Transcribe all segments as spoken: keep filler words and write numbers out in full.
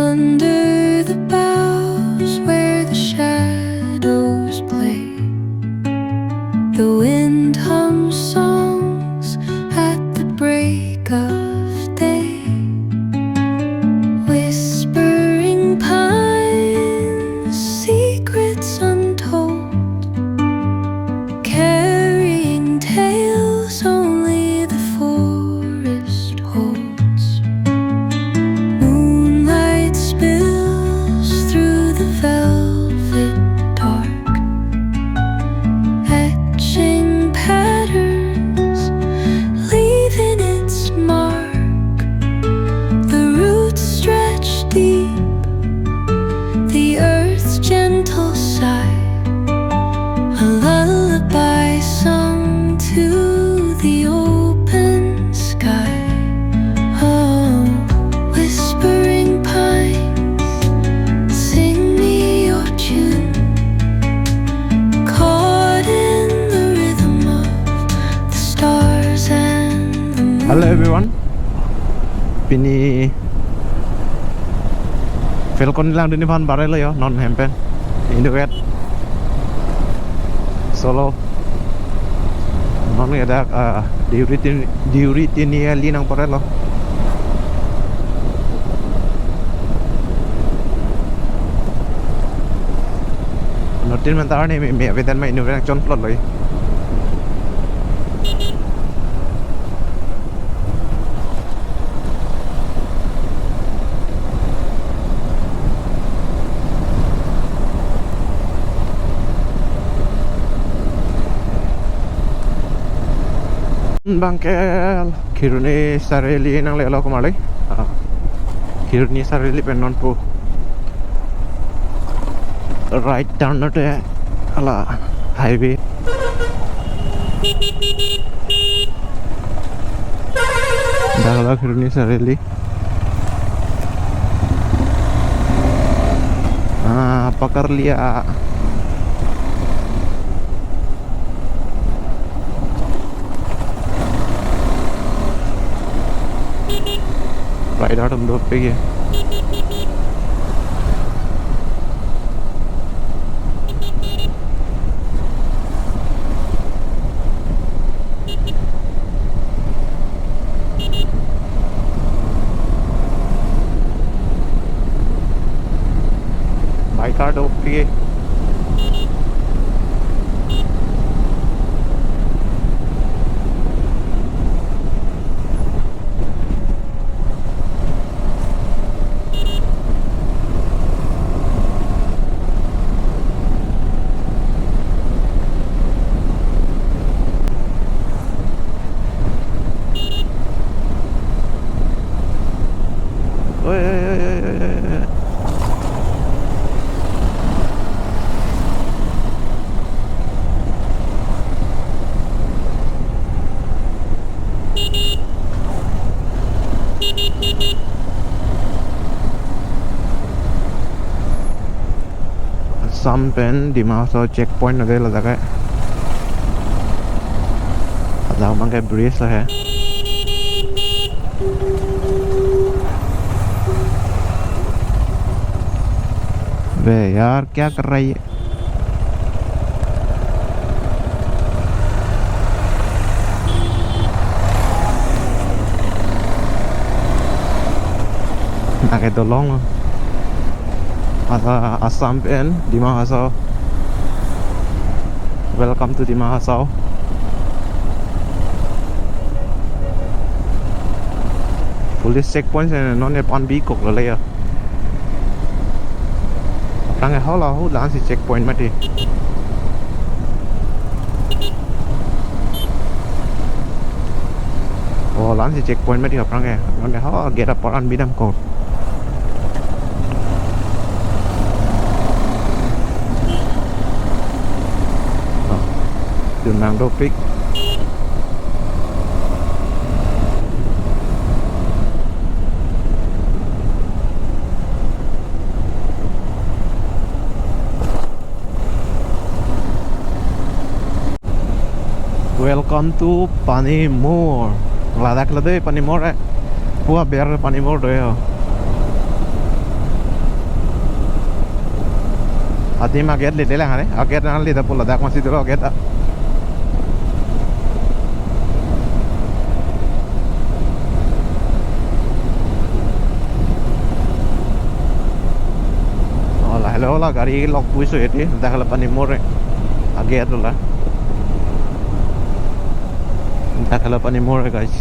Under the boughs where the shadows play, the wind hums songs at the break of day. Whispering pines, secrets untold, carrying tales only the forest holds. Moonlight spills through the velvet dark, etching patterns, leaving its mark. The roots stretch deep, the earth's gentle sigh, a lullaby sung to the open sky. Oh, whispering pines, sing me your tune, caught in the rhythm of the stars and the moon. Hello everyone. Pini Falcon langdun aphan barelo yo, non hem pen. Inutvet solo. Non ke dak, ah, Deuri Tin-, Deuri Tiniali nangparelo. Notin mentar ni me, me avedan ma inutvet chonplot lo. Bangke Kheroni Charoli nanglelo komarli. Ah, Kheroni Charoli pen non pu right turn lote hala highway. Dak lo Kheroni Charoli. Ah, pakar liya. Rider atum dopik ke. Biker dopik ke. Oi, oi, oi. Assam pen Dima Hasao checkpoint ave ladak ke. Ladak abangke bridge lo he. Be yaar, kya kar raha hai ye? Lake dolong. Asa Assam pen Dima Hasao. Welcome to Dima Hasao. Police checkpoint si non ne pan bikok lo le ya. Aphrang ke hala ho la-an si checkpoint mati. Oh, la-an si checkpoint mati aphrang ke. Non ke ha gate apor an bidam ko. Oh, dun nang dopik. Welcome to Panimur. Ladak lo dei Panimur eh. Pu aber Panimur do yo. Adim a-gate ledelang, are a-gate nangledet apot ladak masi dolo a-gate a. Oh, lahelo la gari lok puiso eti, dak la panimur a-gate lo la. Dak la panimur, guys.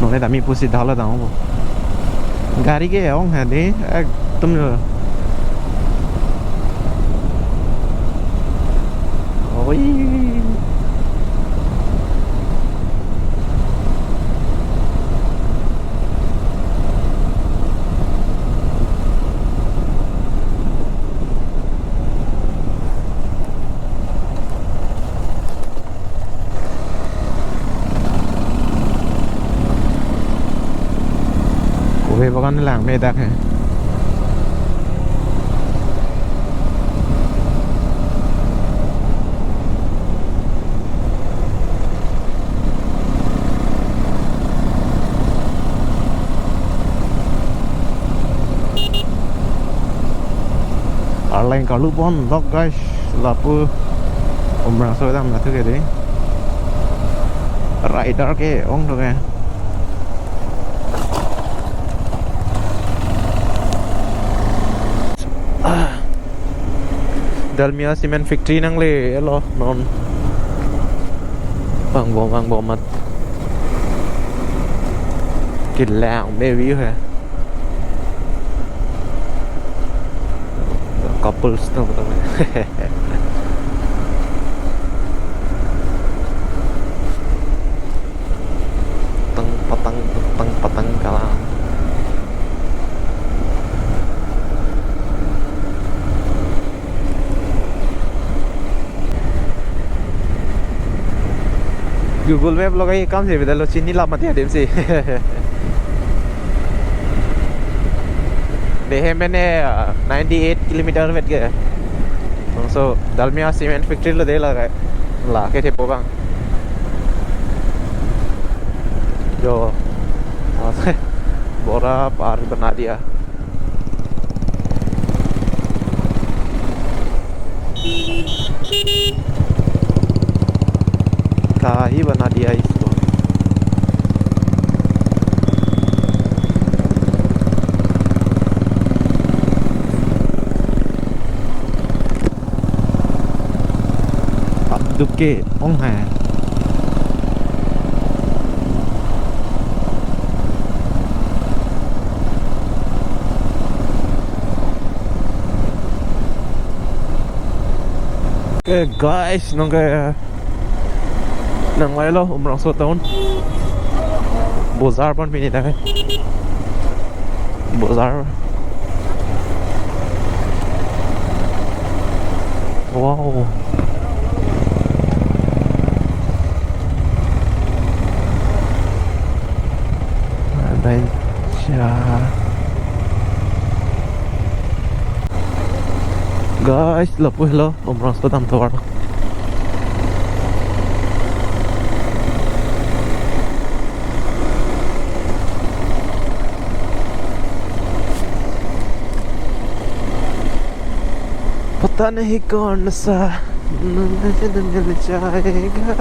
Nonke dami pusi dala dang bo. Gari ke ong ha de, ekdom jo. Oi. Kove bagan lang me dak he. Arleng kalu pon lok, guys, lapu Umrangso dam natu ke de. Rider ke ong do ke. Ah. Dalmia Cement Factory nanglelo non. Vangbom, vangbom amat. Kelang me view he. Couples to betul. Tang patang, tang patang kalang. Google Map logai kam si bidalo, chinilap mati adim si. Dehem mene, ah, ninety-eight kilometer vet ke. So, Dalmia Cement Factory lo de la ke. La ke thepo bang. Jo. Bora par bana dia. Kahi bana dia isko. Abduk ke ong hai. Okay, guys, nonke nanglailo Umrangso town. Bozar pon pini tangkai. Bozar. Wow. Adai cha. Guys, lapu helo, Umrangso dam tovar. पता नहीं कौन सा मिल जाएगा।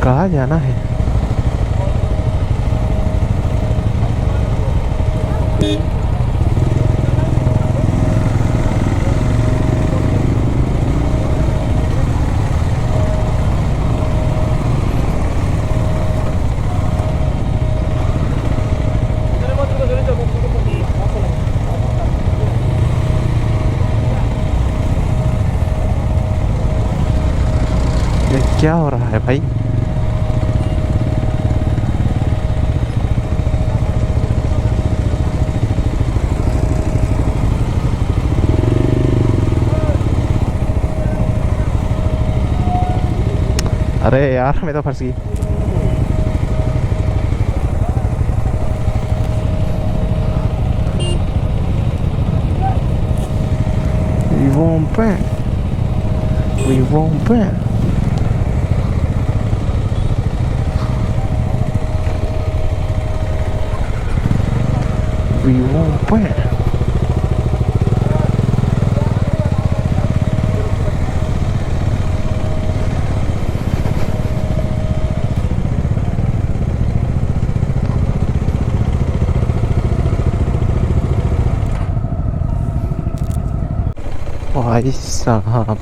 कहाँ जाना है? ये क्या हो रहा है भाई? अरे यार, मैं तो फंस गई। back. We won't back. We won't back. Bhai sahab.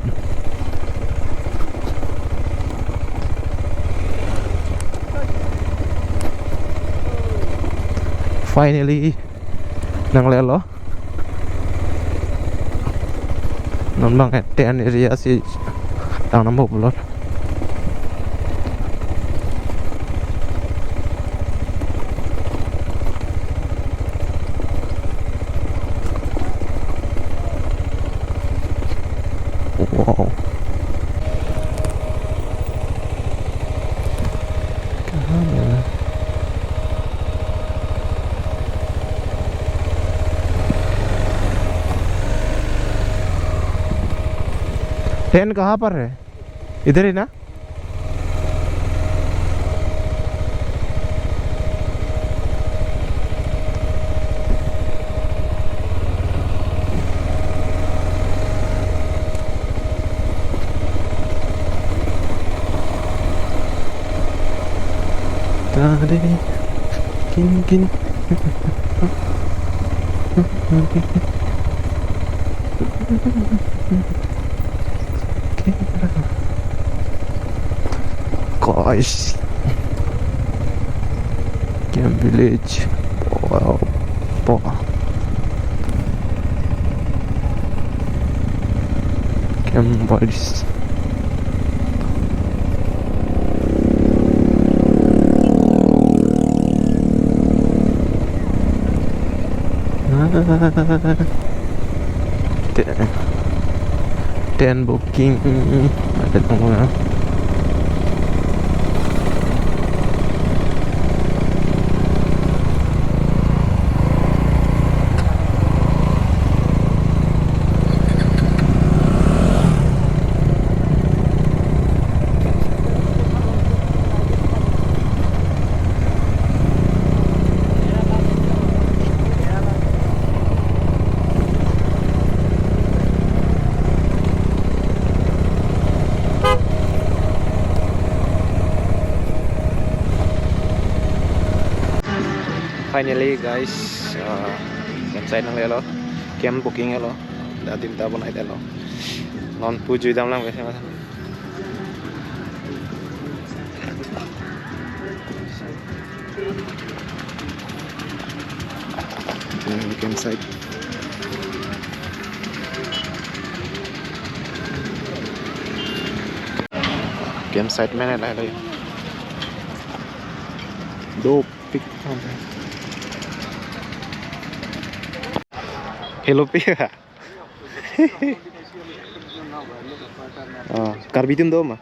Finally, nanglelo. Non bang tent area si tang nang bok lor. Wow. Kahan ya? Tent kahan par hai? Idhar hi na? Tadi kin kin. Guys, Camp Village. Wow. Po. Camp Village. Te-, tent booking. Ada tunggu ya. Finally, guys, uh, campsite nanglelo, camp booking lo, adim ta bonai detlo, non pu jui damlang guys. Hmm, campsite. Campsite mene lahai lo. Dopik. Hello, pi. Ah, Karbi atum do ma?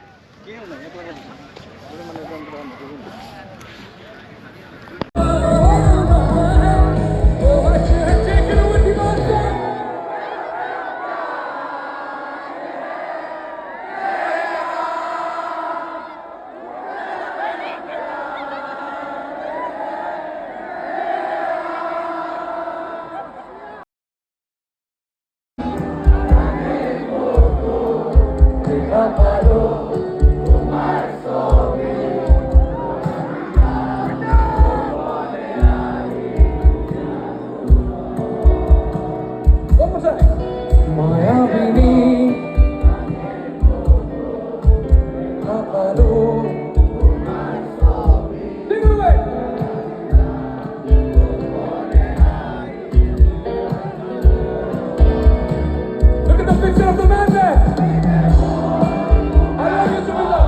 Look at the picture of the madman. I love you, Jamila.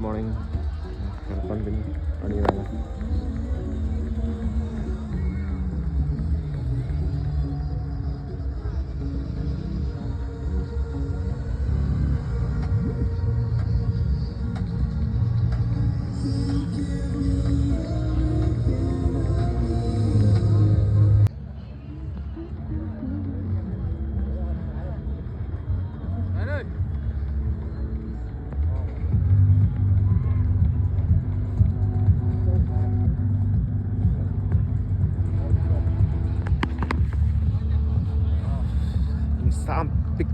Morning. Harapan pini, ani rana. Sampik.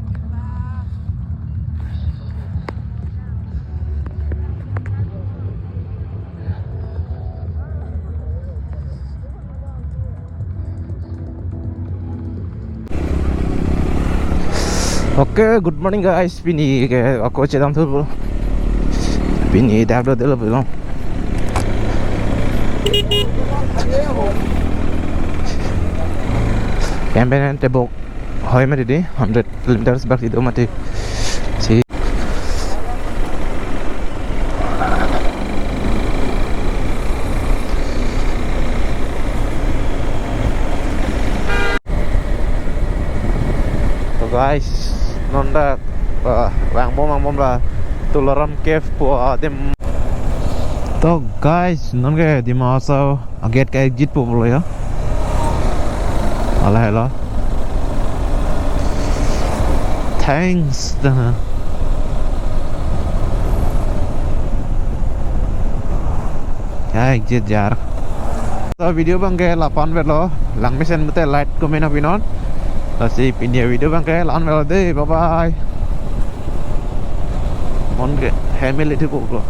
Okay, good morning guys. Pini ke ako chedam thu. Pini dap do delo belong. Kempen tebok. Hoi mati di, hundred kilometers bak itu mati. Si. So guys, non dak, ah, vangbom, vangbom la Tularam Cave pu adim. To guys, non ke Dima Hasao agate ka exit po pulo ya. Hala hala. Thanks. Ya, exit jar. So video abang ke la-an avelo, langmesen mate like, comment apinon. Lasi pini avideo abang ke la-an avelo dei, bye bye. Mon ke family itu po pulo.